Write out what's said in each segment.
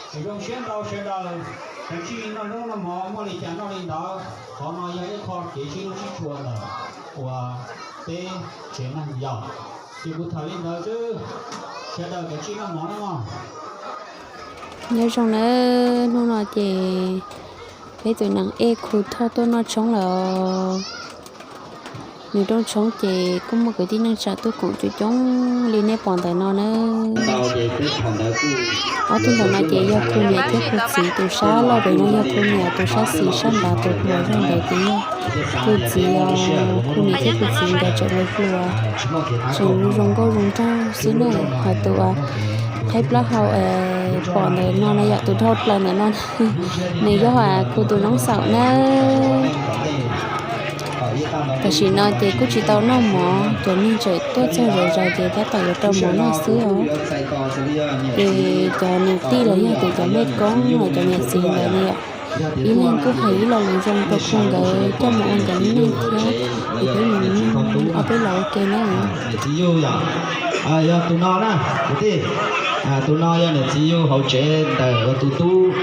Zoo siab ntau sawv daws, kav tsij noj zaub noj mov, muaj li cas noj li ntawd. Qhov no yog ib qho kev sib hlub sib tshua ntawm uas peb tsev neeg yog, ces kuv tham li ntawd xwb. Sawv daws kav tsij noj mov nawb mog. Nyob zoo nawb, hnub no ces peb tus nees ej khu thoj tuaj noj tshoob lawm. Nws rooj tshoob ces kuj muaj kwv tij neej tsa tuaj koom coob coob li nej pom ntawm no na. Ob tug ntawm no ces yog kuv niam thiab kuv txiv, tus sab loj pem no yog kuv niam, tus sab xis sab nrad tus hluas zog ntawd ces yog kuv txiv os. Kuv niam thiab kuv txiv nkawd tseem hluas hluas, tseem zoo nkauj zoo nraug xwb na. Hos tus uas qhaib plaub hau pom ntawm no na yom, tus dhau plaws ntawm no, nws yog kuv tus noob xaum na. Tam sim no ces kuj tsis tau noj mov, cov neeg tseem tuaj txog zom zaws ces tab tom yuav rau mov noj xwb os. Ces cov niam tij los yog tias cov mej koob los cov niam txiv ntawd na yom, ib leeg kuj hais ib lo lus zoo rau khu nkawd coj mus ua nkawd lub neej thiab. Ces peb mus ob peb los ua ke na. Niam txiv yug yom, yog tus no na kwv tij, tus no yog niam txiv yug hauv tsev ntawm tus tub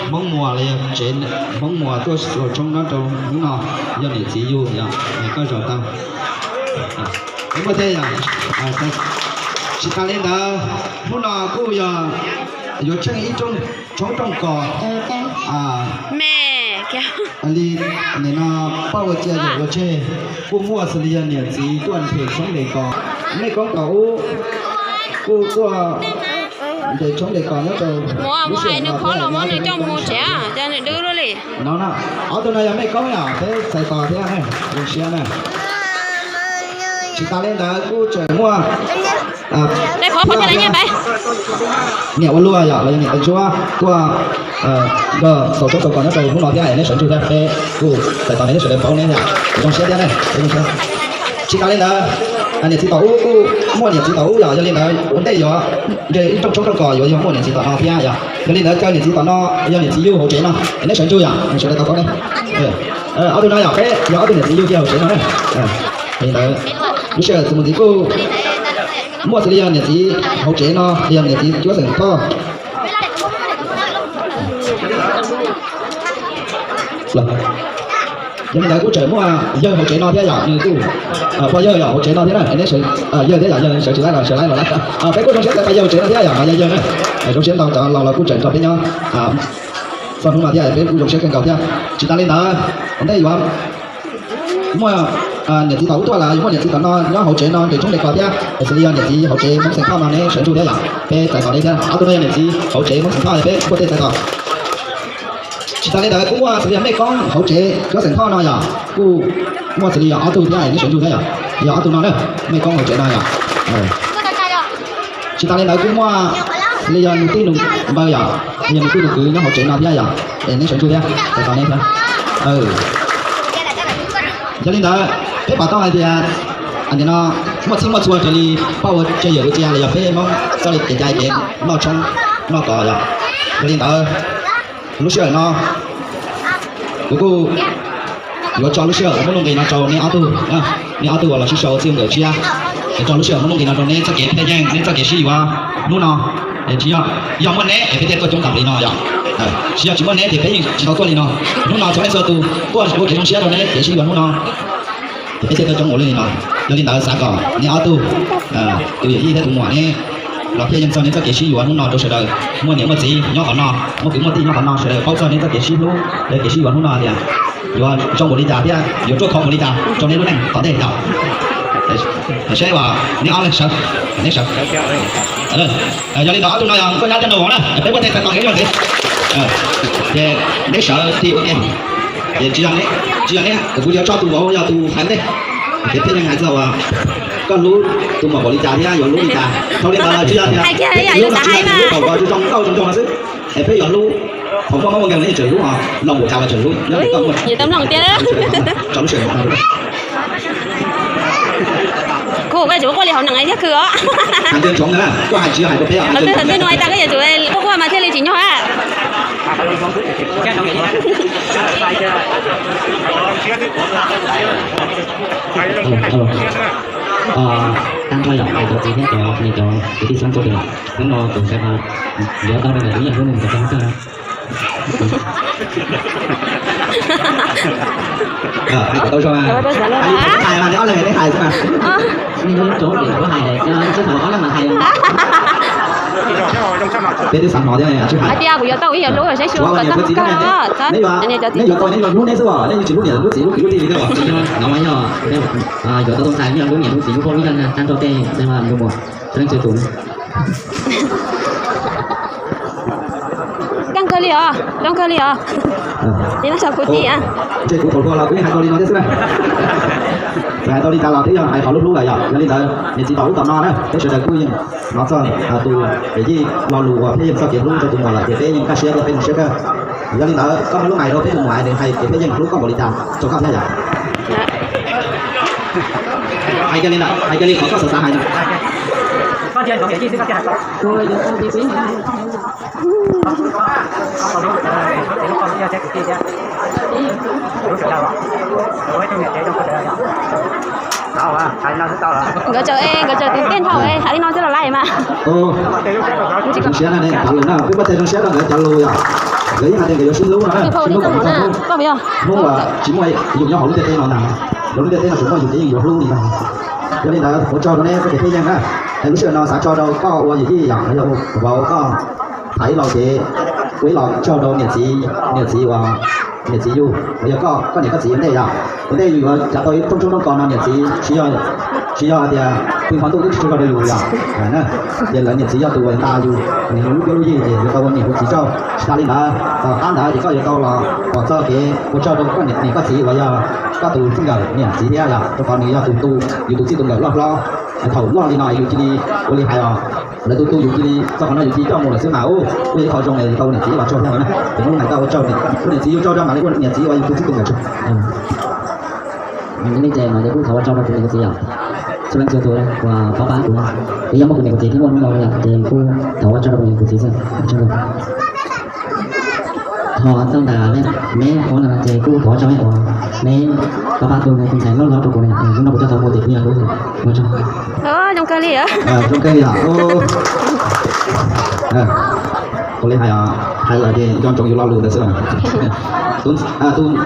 Hmoob Muas los yog tsev Hmoob Muas tuaj laus tshoob no rau hnub no, yog niam txiv yug yom, koj zaum tau. Muaj thiab yom, tsis tas li ntawd, hnub no kuj yog yuav tsheej ib rooj tshoob rooj kos me li nim no pab ua cia yawm ua tseg, kuj muaj xws li yog niam txiv tuaj nrhiav tshoob ntes kos, mej koob tom ub kuj tuaj ntes tshoob ntes kos nyob rau lub sij hawm no thiab. Ob tug no yog mej koob yom, peb txais tos thiab, zoo siab na. Tsis tas li ntawd kuj tseem muaj niam ua luaj yom los yog niam tais ntsuab tuaj nrog xaus tshoob xaus kos nyob rau hnub no thiab, neb sawv ntsug thiab, peb kuj txais tos neb sawv daws paub neb yom, zoo siab thiab ne. Tsis tas li ntawd, niam txiv tom ub kuj muaj niam txiv tom ub yom, yog li ntawd ua ntej yuav nrhiav ib rooj tshoob rooj kos yuav yog muaj niam txiv tom no thiab yom. Yog li ntawd caw niam txiv tom no, yog niam txiv yug hauv tsev no, neb sawv ntsug yom, sawv daws tau paub neb. Ob tug no yog peb yog ob tug niam txiv yug kiag hauv tsev no na. Li ntawd lub sij hawm txuas mus ntxiv kuj muaj xws li yog niam txiv hauv tsev no, yog niam txiv cuab xeem thoj. Yog li ntawd kuj tseem muaj yawg hauv tsev no thiab yom, nws kuj pog yawg yog hauv tsev no thiab na, neb sawv, yawg thiab yom, yawg sawv tsis laib los sawv laib los lawm. Peb kuj zoo siab txais tos yawg hauv tsev no thiab yom, yog yawg na. Zoo siab ntau cov laus los kuj tseem nrog peb nyob txog hnub no thiab, peb kuj zoo siab kawg nkaus thiab. Tsis tas li ntawd, ua ntej yuav muaj niam txiv tom ub tuaj los yuav muaj niam txiv tom no nyob hauv tsev no ntes tshoob ntes kos thiab, xws li yog niam txiv hauv tsev Hmoob xeem Thoj no neb sawv ntsug thiab yom, peb txais tos neb thiab. Ob tug no yog niam txiv hauv tsev Hmoob xeem Thoj, peb kuj tej txais tos. Tsis tas li ntawd kuj muaj xws li yog mej koob hauv tsev cuab xeem Thoj no yom, kuj muaj xws li yog ob tug thiab, neb sawv ntsug thiab yom, yog ob tug no na, mej koob hauv tsev no yom. Tsis tas li ntawd kuj muaj xws li yog nus tij nus npawg yom, yog nus tij nus kwv nyob hauv tsev no thiab yom, es neb sawv ntsug thiab, txais tos neb thiab. Yog li ntawd peb pom tau hais tias nim no muaj txhij muaj txhua raws li pab ua cia yawm ua cia los yog peb Hmoob txoj li kev cai kev noj tshoob noj kos yom. Yog li ntawd lub sij hawm no kuv kuj yuav tso lub sij hawm muaj nuj nqis no rau neb ob tug, neb ob tug uas los sib sau txij nkawm tshiab, tso lub sij hawm muaj nuj nqis no rau neb txoj kev pheej yeej neb txoj kev sib yuav hnub no. Tsis yog, yog muaj neb es peb thiaj tuaj coob tag li no yom. Tsis yog tsis muaj neb ces peb yeej tsis tau tuaj li no. Hnub no txhua leej txhua tus tuaj ua kev zoo siab rau neb kev sib yuav hnub no, ces peb thiaj tuaj coob ua li no. Yog li ntawd xav kom neb ob tug, tus yawm yij thiab tus muam neb los pheej yeej txog neb txoj kev sib yuav hnub no rau sawv daws, muaj niam muaj txiv nyob qhov no, muaj kwv muaj tij nyob qhov no, sawv daws paub txog neb txoj kev sib hlub, kev sib yuav hnub no tias yuav zoo npaum li cas thiab yuav ruaj khov npaum li cas rau neb lub neej tom ntej yom. Saib neb ob leeg sawv, neb sawv. Yog li ntawd ob tug no yog koj nyab thiab nraug vauv na, peb muaj tej txhais tos kev zoo ntxiv. Ces neb sawv tig ua ke, ces tsis yog neb, kuv yuav tso tus vauv yog tus hais ntej. Ces pheej hais txog uas koj hlub tus muam npaum li cas thiab yuav hlub li cas. Dhau li ntawd los tsis yog tias peb hlub no tsis yog tias hlub kom zoo nkauj zoo nraug no xwb, es peb yuav hlub, thaum koj muaj ua nkeeg los yeej tseem hlub, los npaum cas los tseem hlub. Kuv koj tseem quaj li hauv nees thiab khw os. Twb hais tsis hais rau peb, twb nua tas koj yuav tsum quaj quaj mas thiaj li tsim nyog a. Tag nrho yog cov txiv thiab cov niam cov kwv tij xeeb txhua tus, hnub no kuv xav yuav tau rau ntawm lub yeej hlub no cov txog tag. Hais kom tau zoo, hais mas ob leeg nej hais xwb mas. Nej lub rau lub hais, sib tham ob leeg mas hais. Peb twb xav hnov thiab, sib hais. Hais tias kuv yuav tau ib yam lub saib xyuas kom tag mus kawg. Nej yuav tau nej yuav hlub nej xwb os, nej yeej tsis hlub niam hlub txiv hlub kwv hlub tij li thiab os. No mas yog yuav tau tus ntxhais nej hlub niam hlub txiv hlub pog hlub yawg tag nrho tej, nej mas tus muam, leej twg tus Zoo kawg li os, zoo kawg li os. Ces no xyov kuv txiv, ntshe kuv thaum hluas los kuv yeej hais tau li no thiab xwb na. Txawm hais tau li cas los twb yog hais qhov hlub hlub lawm yom. Yog li ntawd niam txiv tom ub tom no na, peb sawv daws kuj yeej hnov txog tus pem yij lo lus uas peb yeej txoj kev hlub rau tus muam lawm ces peb yeej kaj siab thiab peb zoo siab kawg. Yog li ntawd koj muaj lub mais rau peb tus muam hais nws hais tias peb yeej hlub koj npaum li cas rau koj thiab yom. Hais kiag li ntawd, hais kiag li qhov koj xav xav hais ntawd. Nkawd tsaws, nkawd tsaws tus tiaj nthau hais li no xwb los lais mas. Tsis siab na, peb muab txhais zoo siab rau nkawd cov lus yom. Nkawd yeej hais tias nkawd yuav sib hlub no na, sib hlub kom mus txog hnub, hnub uas tsis muaj yus nyob hauv lub ntiaj teb no ntag. Lub ntiaj teb no tsuas muaj yus thiab yeej yuav hlub li ntag. Yog li ntawd ua tsaug rau neb txoj kev pheej yeej na. Es lub sij hawm no xav tso rau koj ua yim yij yom, yog vauv koj tham ib los ces ua ib los tsaug rau niam txiv, niam txiv uas niam txiv yug, los yog koj, koj niam koj txiv ua ntej yom. Ua ntej yus yuav cav tau ib rooj tshoob rooj kos no niam txiv tsis yog, tsis yog tias pw hmo ntuj twb tsis tsaug zog rau yus yom. Ces lawv niam txiv yog tus uas tas yus, nws lub cuab lub yig ces yuav tau ua niam ua txiv tsaug. Tsis tas li ntawd, tom qab ntawd ces koj yuav tau los pom txoj kev ua tsaug rau koj niam koj txiv uas yog koj tus txij nkawm niam txiv thiab yom, rau qhov nws yog tus tu, yus tus txij tus nkawm loj hlob. Thaum loj li no yus cia li ua li hais os, lawv tu tu yus cia li, txog qhov no yus cia li coj mus lawm xwb mas ub, ua ib qho zoo es tau niam txiv los tsaug thiab na. Ces hnub no koj ua tsaug, ua niam txiv ua tsaug rau mam li ua niam txiv uas yus tus txij tus nkawm tsaug. Li ces no ces kuj thov ua tsaug rau kuv niam kuv txiv yom, txhua leej txhua tus uas pab pab kuv. Ces yog muaj kuv niam kuv txiv thiab muaj hnub no yom, ces kuj thov ua tsaug rau kuv niam kuv txiv xwb. Ho txog ntawm neb qhov no ces kuj thov ua tsaug uas neb pab pab tu tus ntxhais loj hlob rau kuv, hnub no kuv coj tau mus ces kuj yog lub, ua tsaug. Zoo kawg li, zoo kawg li. Ua li hais, hais lawm ces nco ntsoov yus lo lus ntawd xwb. Tus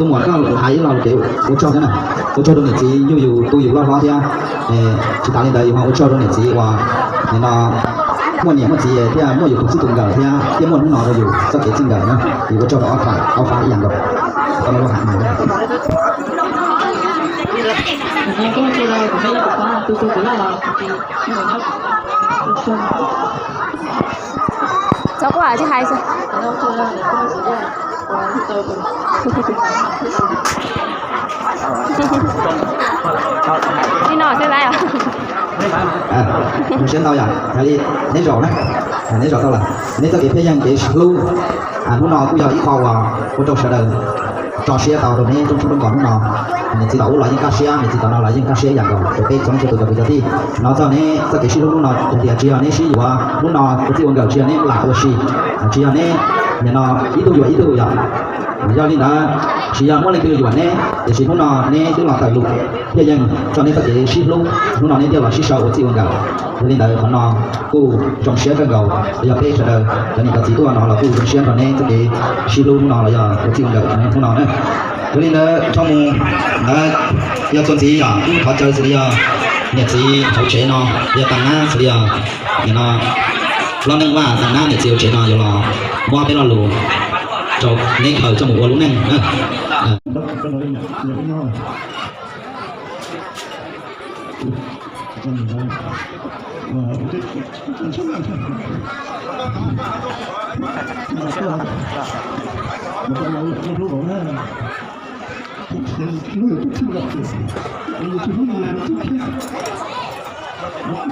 muam koj hais ib lo lus ces ua tsaug thiab na, ua tsaug rau niam txiv yug yus tu yus loj hlob thiab. Tsis tas li ntawd yus ho ua tsaug rau niam txiv uas nim no muaj niam muaj txiv thiab muaj yus tus txij tus nkawm thiab thiaj muaj hnub no rau yus txoj kev txij nkawm na. Yus ua tsaug rau ob pab, ob pab ib yam nkaus. Koj muaj lub hais mas Txhob quaj, tsis hais xwb. Li no xwb laiv. Zoo siab ntau yom, yog li neb zaum na, neb zaum tau lawm, neb txoj kev pheej yeej kev sib hlub hnub no kuj yog ib qho uas ua rau sawv daws tso siab tau rau neb rooj tshoob rooj kos hnub no. Niam txiv tom ub los yeej kaj siab, niam txiv tom no los yeej kaj siab ib yam nkaus rau peb txhua leej txhua tus cov kwv cov tij. Hnov txog neb txoj kev sib hlub hnub no hais tias tsis yog neb sib yuav hnub no ua txij ua nkawm, tsis yog neb lam ua si, tsis yog neb nim no ib tug yuam ib tug yom. Yog li ntawd tsis yog muaj leej twg yuam neb, tiam sis hnub no neb twb los tawm lus pheej yeej txog neb txoj kev sib hlub, hnub no neb thiaj los sib sau ua txij ua nkawm. Yog li ntawd qhov no kuj zoo siab kawg nkaus, yog peb sawv daws cov niam cov txiv tuaj no los kuj zoo siab nrog neb txoj kev sib hlub hnub no los yog ua txij ua nkawm hnub no na. Yog li ntawd nrho mus ntawd yog txuas ntxiv yog kuj thov caw xws li yog niam txiv hauv tsev no, yog tas nab xws li yog nim no loj neej Vaj tas nab niam txiv hauv tsev no yuav los muab peb lo lus rau neb khaws coj mus ua lub neej na.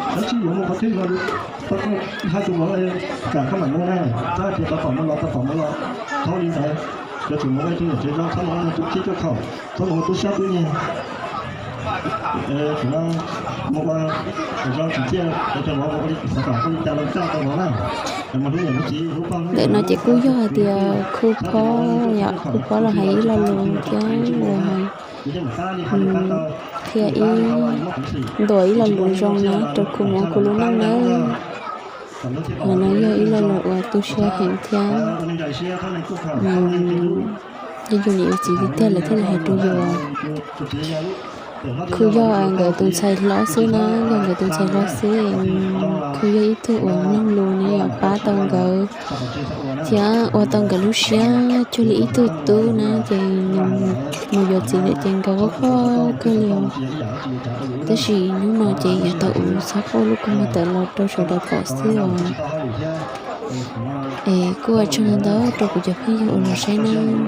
Tab sis yuav mus qhov twg no, koj hais tus muam kam koj mam mus na, tab sis tau pom mus los tau pom mus los, thaum li ntawd yuav tsum mus ua ib tug niam tsev zoo, txhob mus ua tub khib tub khaum, txhob mus ua tub sab tub nyiag. Thaum no mus ua zoo tsis ciaj, es tau mus ua li xav kom ua li cas los coj tau los na, es mus hlub niam hlub txiv hlub pog hlub yawg. Ntawm no ces kuj yog hais tias Khu Phob yom, Khu Phob los hais ib lo lus thiab uas hais qhia ib, ntuas ib lo lus zoo na rau kuv mus ua kuv lub neej nawb. Qhov no yog ib lo lus uas tu siab heev thiab. Yog yus niam yus txiv tiag tiag lawv thiaj li hais rau yus. Kuj yog nkawd tus ntxhais hlob xwb na, yog nkawd tus ntxhais hlob xwb, kuj yog ib tug uas mloog lus ne, yuav pab tau nkawd thiab ua tau nkawd lub siab cuag li ib tug tub na, ces nws mus yuav txiv lawm ces nkawd quaj quaj kawg li os. Tab sis hnub no ces yuav tau ua txhob quaj lub kua muag tawm los rau sawv daws pom xwb os. Es kuj ua tsaug ntau ntau rau kuv cov phooj ywg uas los saib nawb.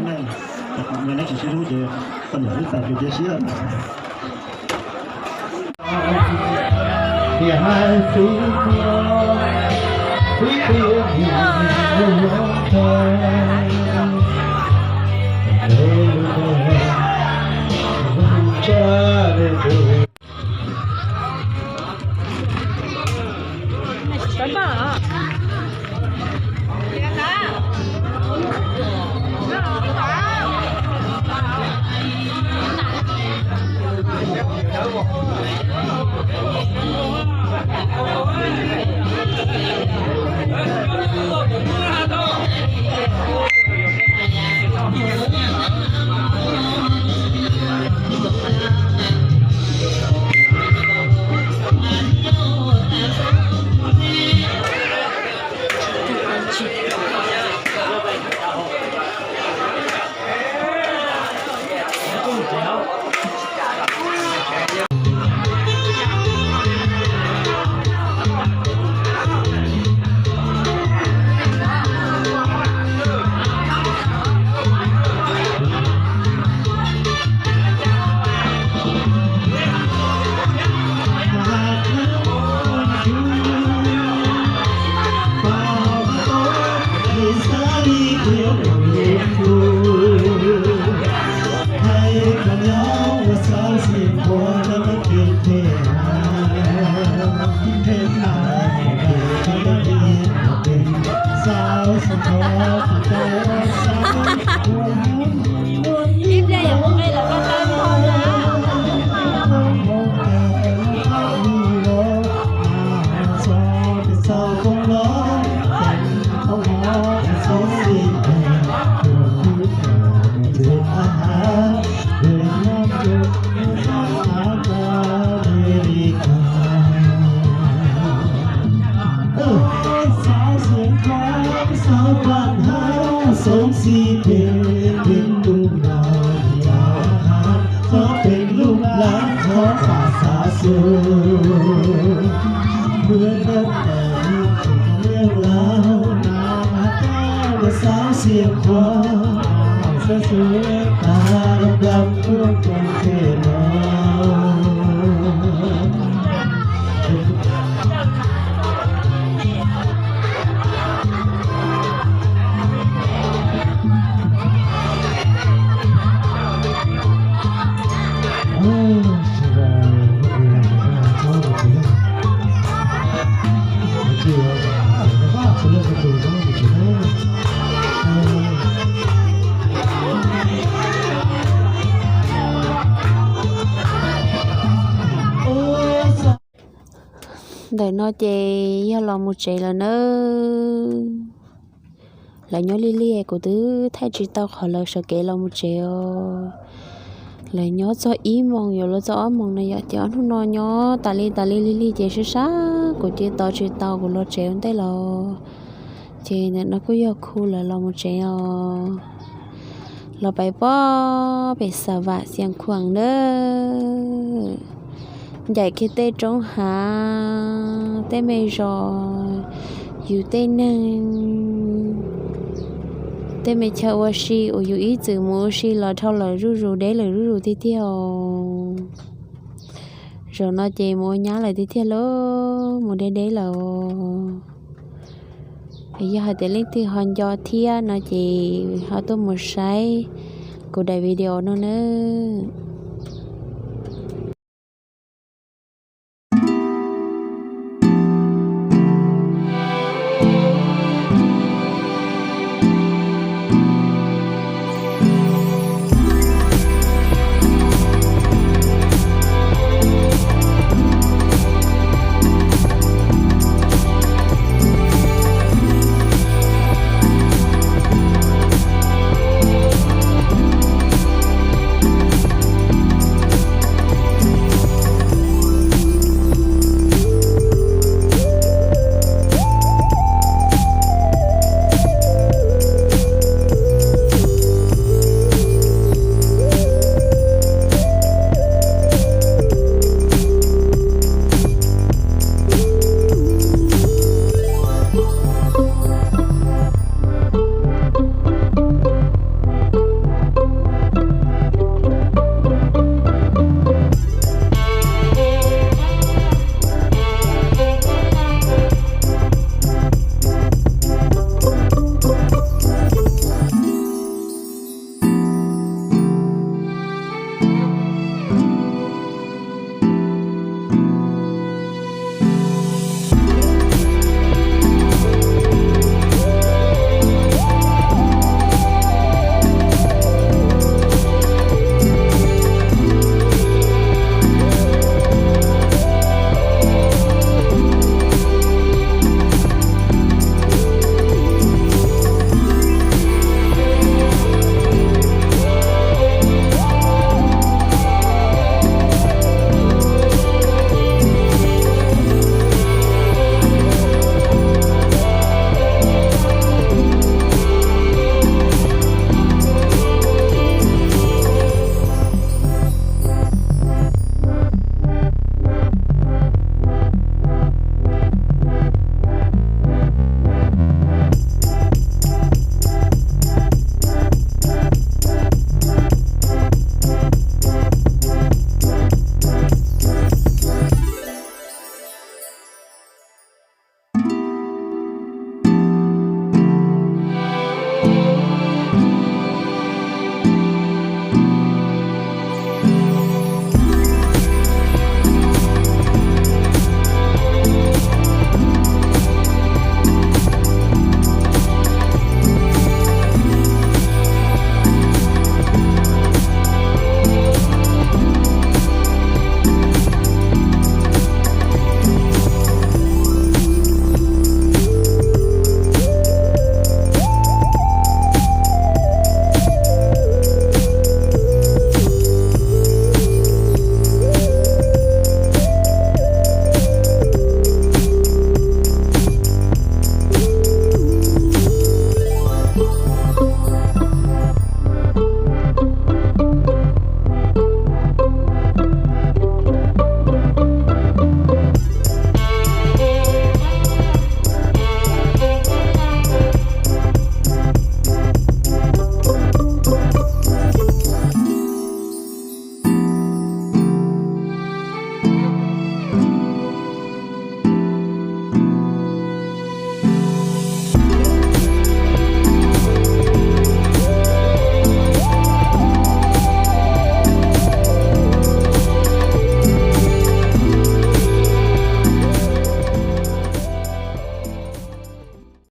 Ib pliag yog muaj nqe los koj tawb nrho na. Ntawm no ces yog los mus tsev lawm nawb. Lawv nyob lig lig, kuv twb thaij tsis tau qhov lawv sawv kev los mus tsev os. Lawv nyob txog ib moos yuav luag txog ob moos na yom, ces ob hnub no nyob tas li tas li lig lig ces sab sab kuv cia li tos tsis tau kuv los tsev ua ntej los. Ces ntawm no kuj yog khu lawv los mus tsev os. Los pais pob pem Xav Vam Xiav Khuam nawb. Ncaim kiag tej roob hav, tej me zos, yus tej neeg, tej me chaw ua si uas yus ib txwm mus ua si los dhau lawm zuj zus, deb lawm zuj zus tiag tiag os. Zaum no ces mus ua nyab lawm tiag tiag lauj, mus deb deb lawm. Yog hais tias leej twg ho nco thiab no ces ho tuaj mus saib kuv daim video no nawb.